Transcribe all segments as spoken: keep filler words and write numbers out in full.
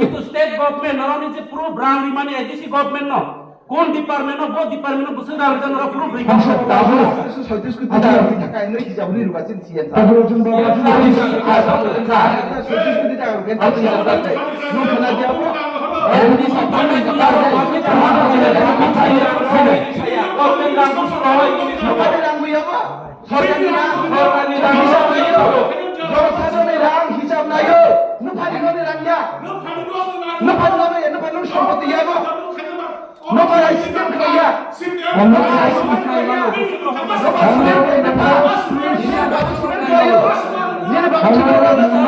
State government norokni je proof rang rimani A D C government no, kun department no, bo department no bwswk rang rijak norok proof ri kha. Acha, tabuk. Acha, acha. Tabuk chwng baba chwng. Acha, acha. Government rang bwswk rw. Sorkarni rang, sorkarni rang hisab naio. Jorosadoni rang hisab naio. Nuphani noni rang ya. Nuphani noni, nuphani noni sompoti ya bo. Nuphani ai sitem khlai ya. Nuphani ai sitem khlai ya. Nuphani sitem khlai ya. Nuphani babu sitem khlai ya. Nini babu sitem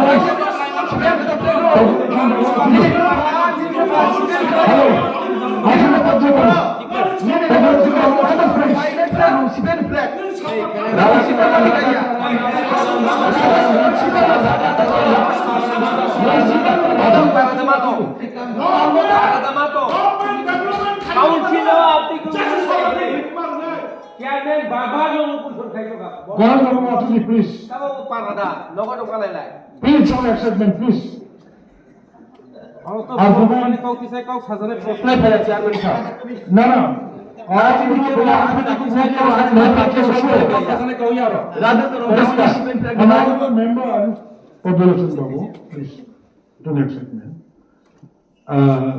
khlai ya. Sitem khlai ya. Nini babu sitem khlai ya. Hello. Asli apa tu? Council o article chairman baba no upor sorkai to ka. Gana gana atudi, please. Kabo parada, nogo nogo lai lai. Please, some excitement, please. Aro to argument. Kok kisai kok sajane. Play for the chairman, sir. Na, na. Honorable member, Population Babu, please, don't accept me. Ah,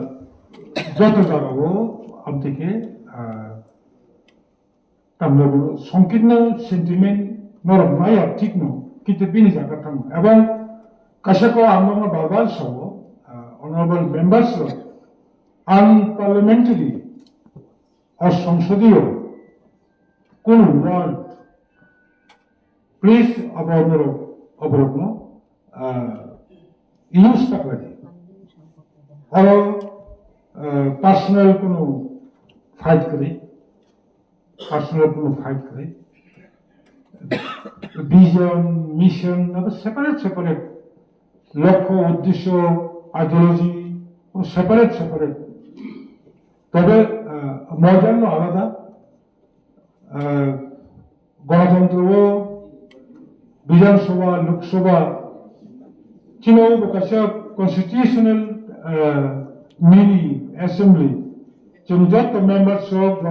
joto jagao amtike, ah, tamni songkirno sentiment norok maya thikno, kintu bini jaga thango. Ebong kaisa ko ang norokno bar bar sao, ah, honorable members rok unparliamentary, asongsodio, kunu word, please, abo norok, aborokno, ah, use ta khlai di. Oro, ah, personal kunu fight kwrwi, personal kunu fight kwrwi. Vision, mission, abo separate, separate. Lokho, uddesho, ideology, separate, separate. Tobe, ah, moidanno alada. Ah, Ganatantro o Bidhan Sabha, Lok Sabha, chini bo kaisa constitutional, ah, mini assembly. Chwng joto members rok